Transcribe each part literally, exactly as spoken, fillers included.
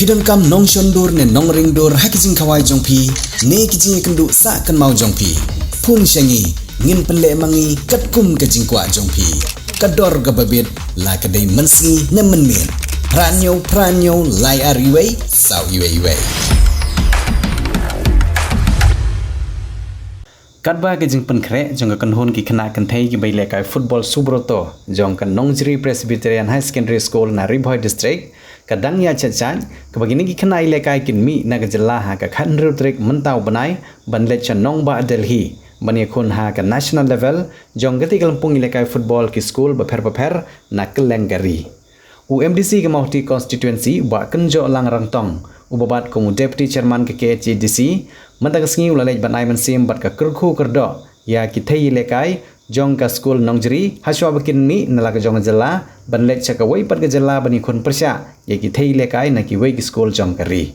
Phi donkam nongshon dur ne nongring dur ha ki jingkhawai jong phi ne ki jingïakynduh sah kynmaw jong phi? Phone sha ngi, ngin pynleh ma ngi katkum ka jingkwah jong phi. Ka dor kaba bit, la ka dei mynsngi ne mynmiet. Phra hynñiew phra hynñiew lai ar wei saw wei wei. Katba ka jingpynkhreh jong ka kynhun ki khynnah kynthei kiba ïalehkai football Subroto jong ka Nongjri Presbyterian Higher Secondary School na Ri Bhoi District ka dang ïa chait-chait, kaba kine ki khynnah ïalehkai kin mih na ka jylla ha ka khathynriew tarik mynta u bnai ban leit sha nongbah Delhi ban ïakhun ha ka national level jong katei ka lympung ïalehkai football ki skul bapher bapher na kylleng ka ri. U M D C ka Mawhati Constituency, Bah Kynjohlang Rangtong, uba bat kum u Deputy Chairman ka K H A D C, mynta ka sngi u la leit ban ai mynsiem bad ka kyrkhu kyrdoh ïa ki thei ïalehkai jong ka skul Nongjri, hashwa ba kin mih na la ka jong ka jylla ban leit sha kawei pat ka jylla ban ïakhun pyrshah ïa ki thei ïalehkai na kiwei ki skul jong ka ri.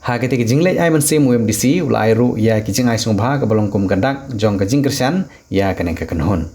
Ha katei ka jingleit ai mynsiem u M D C u la ai ruh ïa ki jingai sngewbha kaba long kum ka dak jong ka jingkyrshan ïa kane ka kynhun.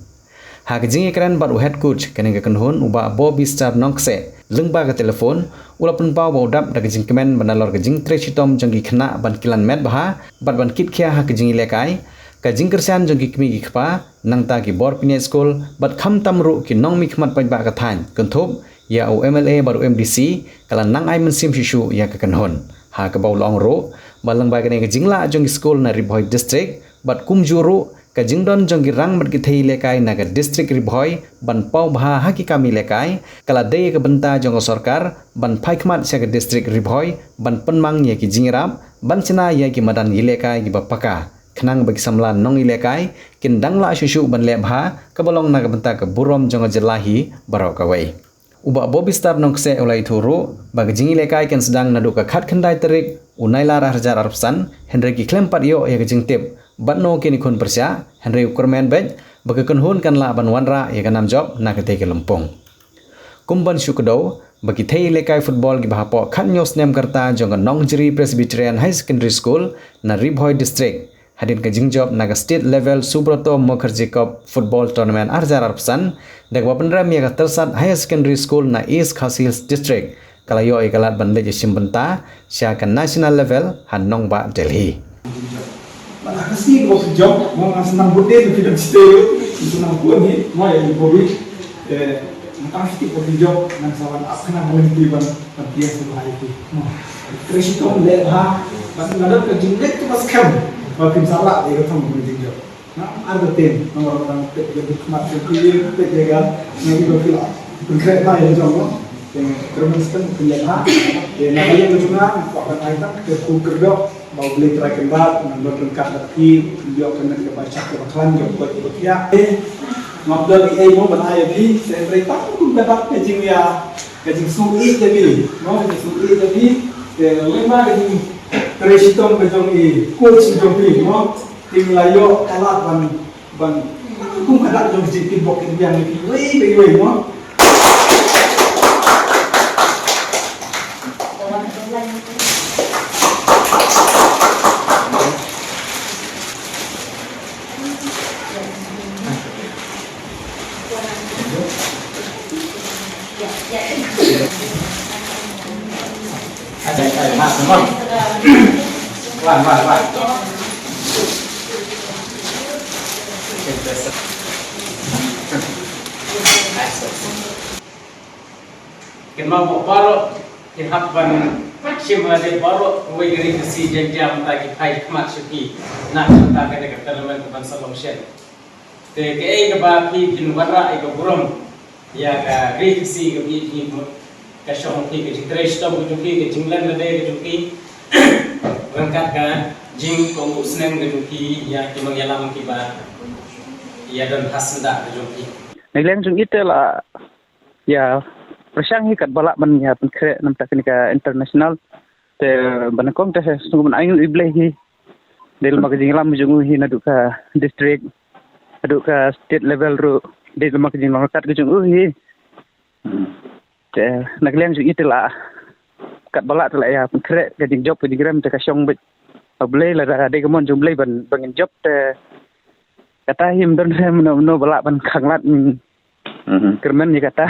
Ha ka jingïakren bad u head coach kane ka kynhun, u Bah Bobby Star Nongkseh, lyngba ka telephone, u la pynpaw ba u dap da ka jingkmen ba nalor ka jingtrei shitom jong ki khynnah ban kilan met bha bad ban kitkhia ha ka jingïalehkai, ka jingkyrshan jong ki kmie ki kpa, nangta ki bor pynïaid skul bad khamtam ruh ki nongmihkhmat paidbah ka thaiñ, kynthup ïa u M L A bad u M D C, ka la nang ai mynsiem shuh shuh ïa ka kynhun. Ha kaba u la ong ruh ba lyngba kane ka jinglah jong ki skul na Ri Bhoi District bad kumjuh ruh ka jingdon jong ki rang bad ki thei ïalehkai na ka District Ri Bhoi ban paw bha ha ki kam ïalehkai, ka la dei ka bynta jong ka sorkar ban phai khmat sha ka District Ri Bhoi ban pynmang ïa ki jingïarap ban shna ïa ki madan ïalehkai kiba paka, khnang ba ki samla nongïalehkai kin dang lah shuh shuh ban leh bha, kaba long na ka bynta ka burom jong ka jylla hi baroh kawei. U Bah Bobby Star Nongkseh u la ïathuh ruh ba ka jingïalehkai kan sdang naduh ka khatkhyndai tarik u Nailar arhajar arphew san, hynrei ki khlem pat ïoh ïa ka jingtip bad no kin ïakhun pyrshah, hynrei u kyrmen beit ba ka kynhun kan lah ban wanrah ïa ka nam jop na katei ka lympung. Kum ban shu kdew ba ki thei ïalehkai football kiba hapoh khathynñiew snem ka rta jong ka Nongjri Presbyterian Higher Secondary School na Ri Bhoi District, hadien ka jingjop na ka State Level Subroto Mukherjee Cup Football Tournament arhajar arphew san, da kaba pynrem ïa ka Tyrsad Higher Secondary School na East Khasi Hills District, ka la ïoh ïa ka lad ban leit ïashim bynta sha ka National Level ha nongbah Delhi. Bad ha ka sngi kaba phi jop, mo, nga sngewbha bud de phi dang stay, nga sngewbha bud ni, mo, ïa i Bobby. Eh, nga tang siti kaba phi jop, ngan sa wan ap khnang ha lynti ban, ban phi ïa sngewbha ïa phi. Mo. Trei shitom leh bha, bad nga don ka jingleh kaba skhem ba phim sa lah ïa ka thong ka jingjop. Nga ar ka tin, nga wan ban peit ïa ka khmat ka phi, peit ïa ka, nga ïa ka phi lah. Pynkhreh bha ïa ka jong mo. Te nga kyrmen skhem phin leh bha. Te na ka liang ka jong nga, nga kwah ban ai tang ka kyrkhu kyrdoh ba U Blei Trai Kynrad un don ryngkat bad phi, phin ïoh ka met kaba shah kaba khlaiñ, kaba koit kaba khiah. Eh, ngam don ei ei mo ban ai ïa phi, hynrei tang kum ka dak ka jingïa, ka jingsngewbha ïa phi, mo, ka jingsngewbha ïa phi. Te lem bad ka jingtrei shitom ka jong i coach ka jong phi, mo. Te ngi la ïoh ka lad ban, ban kum ka dak jong ka jingpynbok pynbiang ïa phi iwei pa iwei, mo. Wan, wan, wan. Kynmaw mo baroh, ki hap ban shim ha de baroh kawei ka ri Khasi Jaiñtia mynta ki phai khmat sha phi na ka bynta kane ka tournament kaban sa long shen. Te kaei kaba phi phin wanrah ïa ka burom ïa ka ri Khasi ka phi, phi mut ka shong phi, ka jingtrei shitom ka jong phi, ka jingleh lade ka jong phi ryngkat ka jingkohnguh sneng ka jong phi ïa ki nongïalam kiba ïa don ha syndah ka jong phi. Na ka liang jong i te la ïa pyrshang hi katba lah ban ïa pynkhreh namar kane ka international. Te ba nyngkong te sngewbha ban ai nguh ïa U Blei hi. Dei lem ka jingïalam jong u hi naduh ka district, naduh ka state level ruh, dei lem ka jinglong ryngkat ka jong u hi. Te na ka liang jong i te la katba lah te la ïa pynkhreh ka jingjop ka jingrem te ka shong beit ha U Blei, lada dei ka mon jong U Blei ban, ban ngin jop te kata hi ym don re mano mano ba lah ban khanglad, mm, kyrmen ïa kata.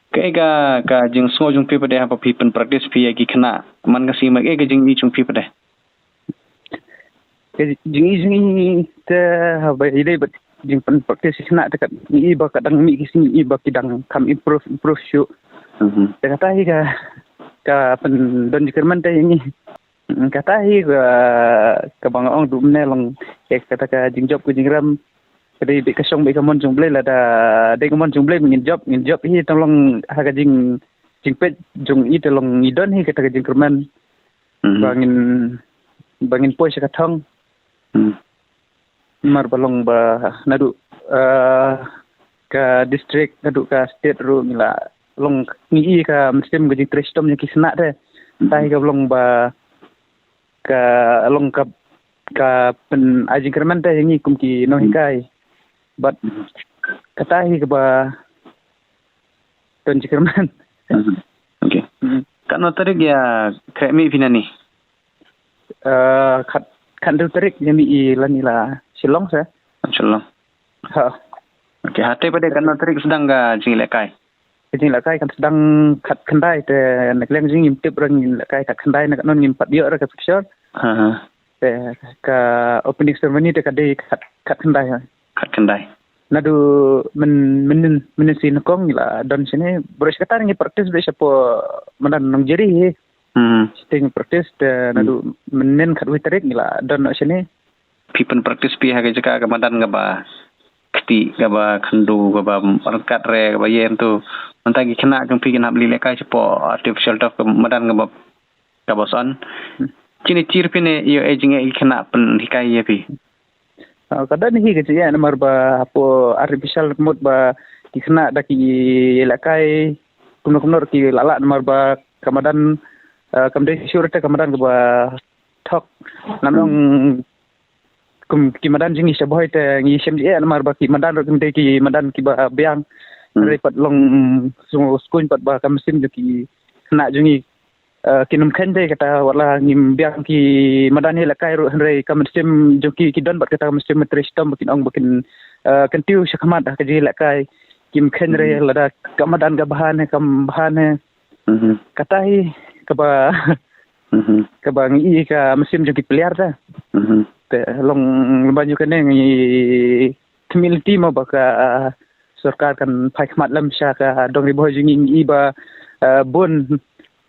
Kaei ka, ka jingsngew jong phi pat de haba phi pynpractice phi ïa ki khynnah man ka sngi, ma kaei ka jingïohi jong phi pat de? Ka jingïohi jong ngi te haba ïadei bad jingpynpractice ki khynnah te ka ngi i ba ka dang mih ki sngi i ba ki dang kham improve, improve shuh. Mhm. Te kata hi ka, ka pyndon jingkyrmen te ïa ngi. Mm, kata hi ka, kaba nga ong duh mynne long, eh, kata ka jingjop ka jingrem. Ka dei beit ka shong beit ka mon jong U Blei, lada dei ka mon jong U Blei ngin jop, ngin jop hi tang long ha ka jing, jingpeit jong i te long ngi don hi kata ka jingkyrmen. Mhm. Ba ngin, ba ngin poi sha ka thong. Mhm. Namar ba long ba naduh, eh, ka district, naduh ka state ruh ngi la long ngi i ka mynsiem ka jingtrei shitom ïa ki khynnah te. Mhm. Te hi ka long ba ka long ka, ka pyn ai jingkyrmen te ïa ngi kum ki nonghikai. Bad kata hi kaba don jingkyrmen. Mhm. Okay. Mhm. Katno tarik ïa khreh mih phi nangne? Eh, khat, khathynriew tarik ïa mih i lane la Shillong sa. Shillong. Ha. Okay, hangtei pat de katno tarik sdang ka jingïalehkai? Ka jingïalehkai kan sdang khatkhyndai te na ka liang jong ngi ngim tip re, ngin lehkai khatkhyndai, na katno ngim pat ïoh re ka picture. Ha, ha. Te ka opening ceremony te ka dei khat, khatkhyndai. Khatkhyndai. Naduh myn, mynnin, mynnin shi nyngkong ngi la don shane. Baroh shi katta ngi practice baroh shapoh madan Nongjri hi. Hmm. Shiteng practice te naduh mynnin khatwei tarik ngi la don noh shane. Phi pynpractice phi ha ka jaka ka madan kaba kti, kaba khyndew, kaba ryngkat re, kaba ïeng tu. Mynta ki khynnah jong phi kin hap leit lehkai shapoh artificial turf ka madan kaba, kaba son. Hmm. Kine chir phi ne ïoh ei jingeh ki khynnah pynhikai ïa phi? Ah, ka don hi ka jingeh namar ba hapoh artificial mut ba ki khynnah da ki lehkai kumno kumno ki la lah namar ba ka madan, ah, kam dei shuh te ka madan kaba thok. Namar kum ki madan jong ngi sha Bhoi te ngi shem jingeh namar ba ki madan ruh kim dei ki madan kiba biang. Hmm. Hynrei pat long sngewskuin pat ba ka mynsiem jong ki khynnah jong ngi, eh, kin ym kheiñ te kata wat la ngim biang ki madan ïalehkai ruh hynrei ka mynsiem jong ki ki don bad kata ka mynsiem trei shitom ba kin ong ba kin, eh, kyntiew shakhmat ha ka jingïalehkai. Kim kheiñ re lada ka madan ka bha ne kam bha ne. Mhm. Kata hi kaba, mhm, kaba ngi i ka mynsiem jong ki player te. Mhm. Te long lyngba jong kane ngi tymmen lynti mo ba ka, ah, sorkar kan phai khmat lem sha ka dong Ri Bhoi jong ngi, ngi i ba, ah, bun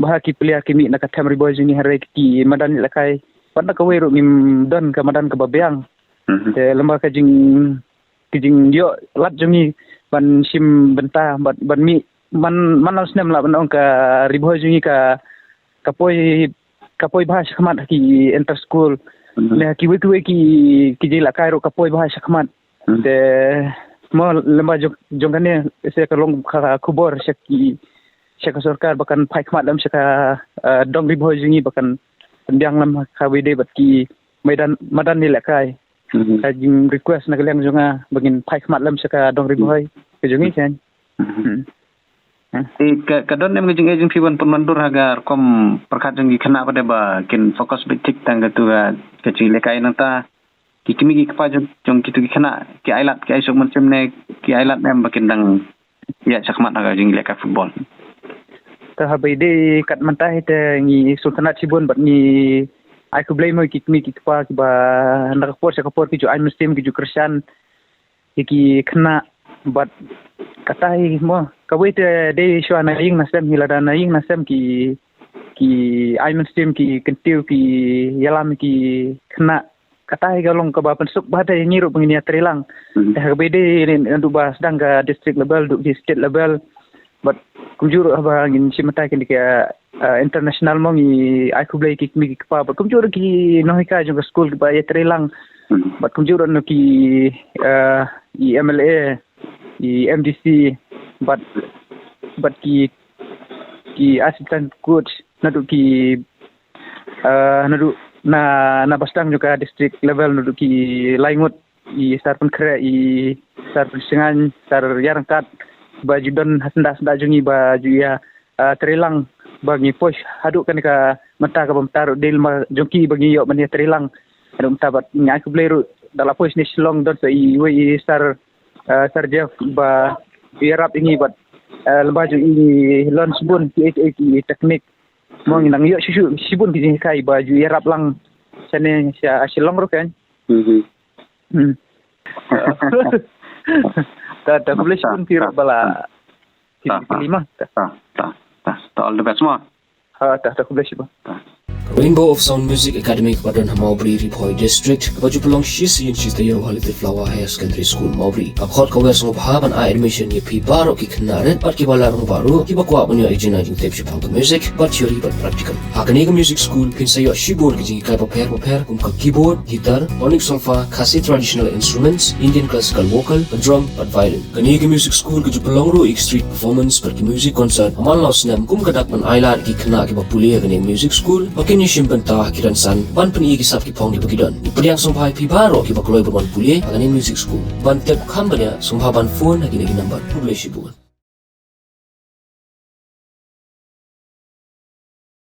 bha ki player ki mih na ka them Ri Bhoi jong ngi hynrei ki madan ïalehkai. Pat na kawei ruh ngim don ka madan kaba biang. Mhm. Te lyngba ka jing, ki jingïoh lad jong ngi ban shim bynta, ban, ban mih man, man la snem lah ban ong ka Ri Bhoi jong ngi ka, ka poi, ka poi bha shakhmat ha ki inter school. Mhm. Ne ha kiwei kiwei ki, ki jingïalehkai ruh ka poi bha shakhmat. Hmm. Te mo lyngba jong, jong kane se ka long ka khubor sha ki, sha ka sorkar ba kan phai khmat lem sha ka, eh, dong Ri Bhoi jong ngi ba kan pynbiang lem ha kaba ïadei bad ki madan, madan ïalehkai. Hmm. Ka jing request na ka liang jong nga ba ngin phai khmat lem sha ka dong Ri Bhoi ka jong ngi kan. Hmm. Hmm. Hmm. Eh, ka, ka don em ka jingeh jong phi ban pynwandur ha ka rukom pyrkhat jong ki khynnah pat de ba kin focus beit thik tang katu ka, ka jingïalehkai nangta ki kmie ki kpa jong, jong kitu ki khynnah ki ailad, ki ai suk mynsiem ne ki ailad ne em ba kin dang ïaid shakhmat ha ka jingïalehkai football? Te haba ïadei kat mynta hi te ngi sngewtynnat shibun bad ngi ai khublei mo ïa ki kmie ki kpa kiba na ka por sha ka por ki ju ai mynsiem, ki ju kyrshan ïa ki khynnah bad kata hi mo. Kawei te dei shuwa na ïing na sem hi, lada na ïing na sem ki, ki ai mynsiem, ki kyntiew, ki ïalam ïa ki khynnah. Kata hi ka long kaba pynsuk bha te ïa ngi ruh ba ngin ïa trei lang. Mhm. Te ha kaba ïadei naduh ba sdang ka district level, duh ki state level. Bad kumjuh ruh haba ngin shim mynta kine ki, eh, international mo, ngi ai khublei ki kmie ki kpa bad kumjuh ruh ki nonghikai jong ka skul kiba ïa trei lang. Mhm. Bad kumjuh ruh na ki, eh, i M L A, i M D C, bad, bad ki, ki assistant coach naduh ki, eh, naduh na, na ba sdang jong ka district level, naduh ki lai ngut, i Sar Pynkhreh, i Sar Pynshngaiñ, Sar Ïaryngkat, ba ju don ha syndah syndah jong ngi ba ju ïa, ah, trei lang ba ngi poi haduh kane ka mynta kaba mynta ruh dei lem jong ki ba ngi ïoh ban ïa trei lang. Haduh mynta bad ngi ai khublei ruh da la poi shane Shillong don sa iwei i Sar, ah, Sar Jeff ba ïarap ïa ngi bad Eh, laba ju i lon shibun ki, ki, ki teknik. Mo ngi nang ïoh shisha shibun ki jinghikai ba ju ïarap lang shane sha Shillong ruh kan. Mhm. Hmm. Ta ta khublei shibun phi ruh ba la ki, ki lima. Ta ta ta all the best mo. Ha ta ta khublei shibun. Rainbow of Sound Music Academy kaba don ha Mawbri, Ri Bhoi District, kaba ju pynlong shi sien shi taïew ha Little Flower Higher Secondary School, Mawbri, ka khot ka wer sngewbha ban ai admission ïa phi baroh ki khynnah rit bad kiba la rung baroh kiba kwah ban ïoh ïa ka jingtip shaphang ka music, bad theory bad practical. Ha kane ka music school phin sa ïoh shibun ki jinghikai bapher bapher kum ka keyboard, guitar, tonic solfa, Khasi traditional instruments, Indian classical vocal, drum bad violin. Kane ka music school ka ju pynlong ruh ïa ki street performance bad ki music concert ha man la u snem kum ka dak ban ailad ïa ki khynnah kiba pule ha kane ka music school ba kin ïashim bynta ha ki rynsan ban pyni ïa ki sap ki phong kiba ki don. Ngi pdiang sngewbha ïa phi baroh kiba kloi ban wan pule ha kane ka music school. Ban tip kham bniah sngewbha ban phone ha kine ki number. Khublei shibun.